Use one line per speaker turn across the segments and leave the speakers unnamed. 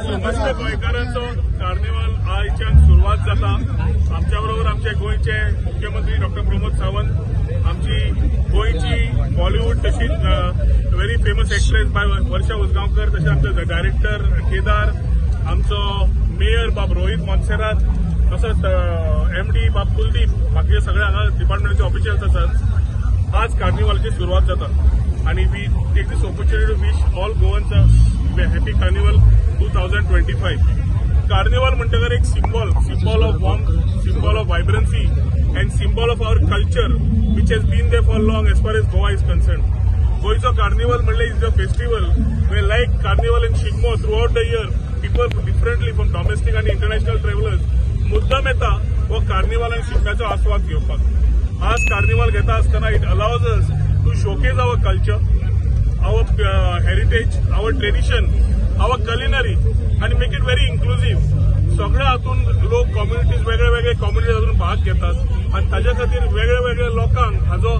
समस्त गोंयकारांचो कार्निवाल आयच्यान सुरवात जाता. आमच्या बरोबर आमचे गोंयचे मुख्यमंत्री डॉक्टर प्रमोद सावंत, आमची गोंयची बॉलिवूड तशीच व्हेरी फेमस एक्ट्रेस बाय वर्षा उसगांवकर, तशें आमचे डायरेक्टर केदार, आमचो मेयर बाब रोहित मोन्सेरात, तसोच एमडी बाब कुलदीप, बाकीचे सगळे हांगा डिपार्टमेंटाचे ऑफिशियल्स आसात. आज कार्निवालाची सुरवात जाता आणि we take this opportunity to wish all Goans happy Carnival 2025. Carnival म्हणटकर एक symbol of warmth, symbol of vibrancy and symbol of our culture which has been there for long as far as Goa is concerned. गोंयचो carnival म्हणल्यार is a festival where like Carnival and Shigmo throughout the year people differently from domestic आनी international travellers मुद्दम येता हो carnival आनी शिगम्याचो आस्वाद घेवपाक. आज कार्निवल घेता आसतना it allows us to showcase our culture, our heritage, our tradition, our culinary आनी मेक it very inclusive. सगळ्या हातून लोक कम्युनिटीज, वेगळे वेगळे कम्युनिटीज हातून भाग घेतात आनी ताज्या खातीर वेगळे वेगळे लोकांक हाजो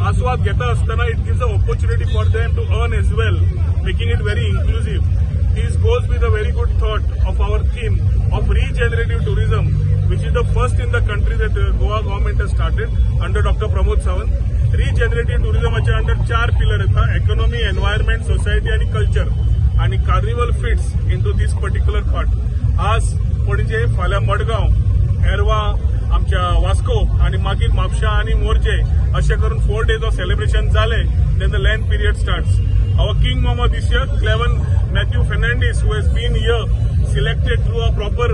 आस्वाद घेता आसतना it gives a opportunity for them to earn as well, making it very inclusive. This goes with a very good thought of our theme of regenerative tourism, which is the first in the country that Goa government has started under Dr. Pramod Sawant. Regenerative tourism under 4 pillar येता, economy, environment, society आणि culture. आणि Carnival fits into this particular part. आज पणजे, फाल्यां मडगांव, एरवा, आमच्या वास्को आणि मागीर म्हापशा आणि मोरजे अशें करून 4 days of celebration जाले, then the Lent period starts. Our King Mama this year, Cleven Matthew Fernandez, who has been here selected through a proper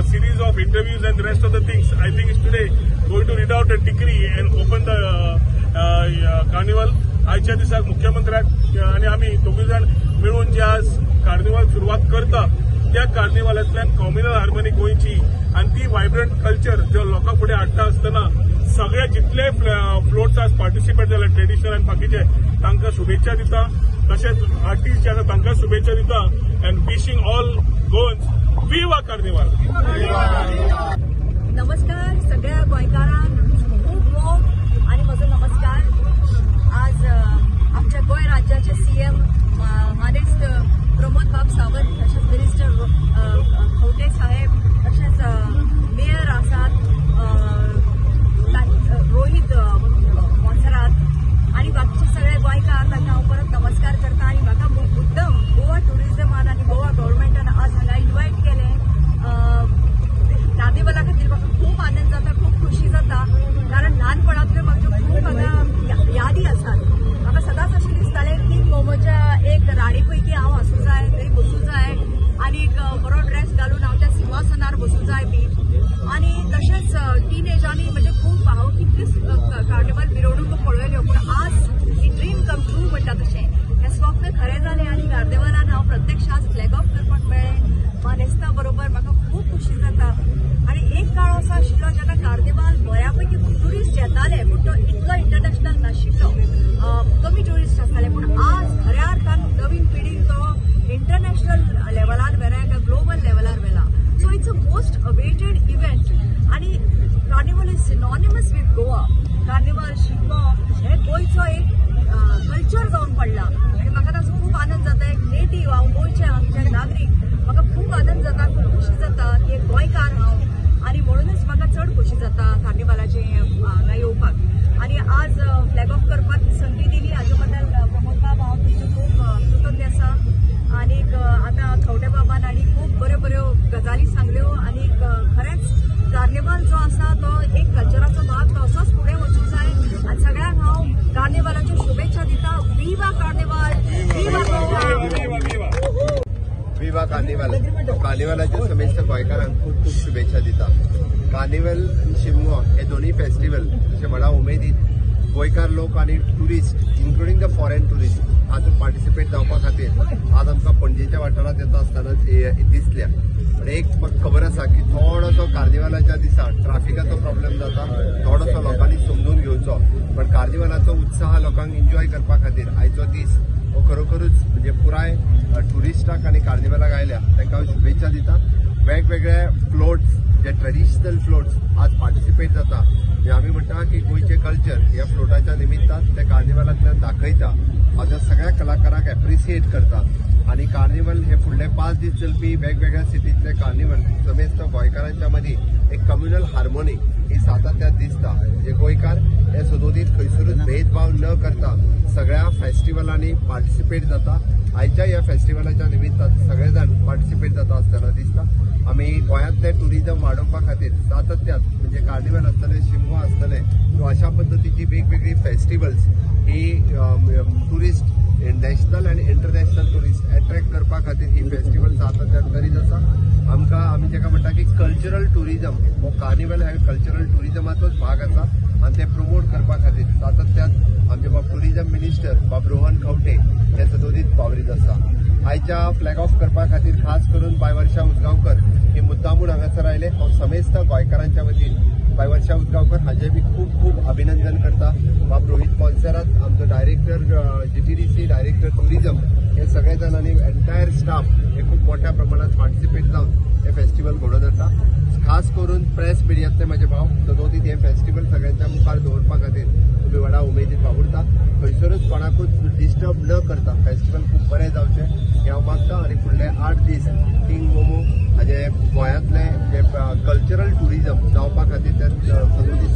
series of interviews and the rest of the things, I think is today going to read out a decree and open the carnival. आयच्या दिसाक मुख्यमंत्र्याक आनी आमी दोगूय जाण मेळून जे आज carnival सुरवात करता त्या कार्निवालांतल्यान कॉम्युनल हार्मनी गोंयची आनी ती वायब्रंट कल्चर जो लोकां फुडें हाडटा आसतना सगळे जितले फ्लोट्स आज पार्टिसिपेट जाले ट्रेडिशनल आनी बाकीचे तांकां शुभेच्छा दिता, तशेंच आर्टिस्ट जे आसा तांकां शुभेच्छा दिता and wishing all Goans viva Carnival.
नमस्कार सगळ्या गोंयकारांक, खूब मोग आनी म्हजो नमस्कार. आज आमच्या गोंय राज्याचे सीएम मानेस्त प्रमोद बाब सावंत, तशेंच मिनिस्टर खवटे साहेब, तशेंच मेयर आसात रोहित मोन्सेरात आनी बाकीचे सगळे गोंयकार, तांकां हांव परत नमस्कार करता. आनी म्हाका मुद्दम गोवा ट्युरिजमान आनी गोवा गव्हर्मेंटान आज हांगा इन्वायट केलें. कार्निवला खातीर म्हाका खूब आनंद जाता, खूब खुशी जाता, कारण ल्हानपणांतल्यो म्हाज्यो खूब हांगा यादी आसात. म्हाका सदांच अशें दिसतालें की मोमोच्या एक राणी पैकी हांव आसूं जाय, थंय बसूं जाय आनी एक बरो ड्रेस घालून हांव त्या सिंहासनार बसूं जाय बी. आनी तशेंच टिनेजांनी म्हणजे खूब हांव कितल्योच कार्निवल मिरवणुको पळयल्यो, पूण आज ही ड्रीम कम ट्रू म्हणटा तशें हें स्वप्न खरें जालें आनी कार्निवलान हांव प्रत्यक्ष आज फ्लॅग ऑफ करपाक मेळ्ळें मानेस्ता बरोबर. म्हाका खूब खुशी जाता. आनी एक काळ असो आशिल्लो जेन्ना कार्निवाल बऱ्यापैकी ट्युरिस्ट येताले, पूण तो इतलो इंटरनॅशनल नाशिल्लो, कमी ट्युरिस्ट आसताले. पूण आज खऱ्या अर्थान नवीन पिढीन तो इंटरनॅशनल लेवलार व्हेला, एका global लेवलार व्हेला. So it's a most awaited event आनी Carnival is synonymous with Goa. Carnival, Shigmo हे गोंयचो एक कल्चर जावन पडला आनी म्हाका ताचो खूब आनंद जाता. एक नेटीव हांव, गोंयचें हांगचें नागरीक, म्हाका खूब आनंद जाता, खूब खुशी जाता की एक गोंयकार हांव आनी म्हणूनच म्हाका चड खोशी जाता कार्निवालाचें हांगा येवपाक. आनी आज फ्लॅग ऑफ करपाक ही संदी दिली हाजे बद्दल प्रमोद बाब हांव तुमचें खूब कृतज्ञ आसा. आनीक आतां खवटे बाबान आनी खूब बऱ्यो बऱ्यो गजाली सांगल्यो आनी खरेंच कार्निवाल जो आसा तो एक कल्चराचो भाग, तो असोच फुडें वचूंक जाय. आनी सगळ्यांक हांव कार्निवालाच्यो शुभेच्छा दिता. Viva Carnival, viva Goa,
viva Carnival. कार्निवालाच्या समेस्त गोंयकारांक खूब खूब शुभेच्छा दिता. कार्निवल आनी शिगमो हे दोनूय फेस्टिवल अशे व्हडा उमेदीन गोंयकार लोक आनी tourist including the foreign tourist आज पार्टिसिपेट जावपा खातीर आज आमकां पणजेच्या वाठारांत येता आसतना दिसल्या. पण एक खबर आसा की थोडोसो कार्निवालाच्या दिसा ट्राफिकाचो प्रॉब्लेम जाता, थोडोसो लोकांनी समजून घेवचो, पण कार्निवालाचो उत्साह लोकांक एन्जॉय करपा खातीर आयचो दीस हो खरोखरूच म्हणजे पुराय टुरिस्टाक आनी कार्निवालाक आयल्या तांकां हांव शुभेच्छा दिता. वेगवेगळे फ्लोट्स जे ट्रेडिशनल फ्लोट्स आज पार्टिसिपेट जाता. हे आमी म्हणटा की गोंयचें कल्चर ह्या फ्लोटाच्या निमित्तान ते कार्निवालांतल्यान दाखयता. हांव त्या सगळ्या कलाकारांक एप्रिसिएट करता आनी कार्निवल हे फुडले 5 दीस चलपी वेगवेगळ्या सिटींतले कार्निवल समेस्त गोंयकारांच्या मदीं एक कम्युनल हार्मोनी ही सातत्यात दिसता. जे गोंयकार हे सदोदीत खंयसरूच भेदभाव न करता सगळ्या फेस्टिवलांनी पार्टिसिपेट जाता. आयच्या ह्या फेस्टिवलाच्या निमित्तान सगळे जाण पार्टिसिपेट जाता आसतना दिसता. आमी गोंयांतलें टुरिजम वाडोवपा खातीर सातत्यात म्हणजे कार्निवल आसतलें, शिमगो आसतलें किंवा अशा पद्दतीची वेगवेगळी फेस्टिवल्स ही टुरिस्ट नॅशनल आनी इंटरनॅशनल टुरिस्ट एट्रॅक्ट करपा खातीर ही फेस्टिवल सातत्यान करीत आसा. आमकां आमी जेका म्हणटा की कल्चरल टुरिजम हो कार्निवल हे कल्चरल टुरिजमाचोच भाग आसा आनी ते प्रमोट करपा खातीर सातत्यान आमचे बाब टुरिजम मिनिस्टर बाब रोहन खंवटे हे सदोदीत वावरीत आसा. आयच्या फ्लॅग ऑफ करपा खातीर खास करून बाय वर्षा उजगांवकर ही मुद्दामून हांगासर आयले. हांव समेस्त गोंयकारांच्या वतीन बाय वर्षा उजगांवकर हाजें बी खूब खूब अभिनंदन करता. बाब रोहीत मोन्सेरात आमचो डायरेक्टर GTDC director tourism हे सगळे जाण आनी एंटायर स्टाफ हे खूब मोठ्या प्रमाणात पार्टिसिपेट जावन हे फेस्टिवल घडोवन हाडटा. खास करून प्रेस मिडियांतले म्हजे भाव सदोदीत हे फेस्टिवल सगळ्यांच्या मुखार दवरपा खातीर तुमी व्हडा उमेदीन वावुरता. खंयसरूच कोणाकूच डिस्टर्ब न करता फेस्टिवल खूब बरें जावचें हें हांव मागता. आनी फुडले 8 दीस किंग मोमो हाजे गोंयांतले जे कल्चरल टुरिजम जावपा खातीर ते सदोदीत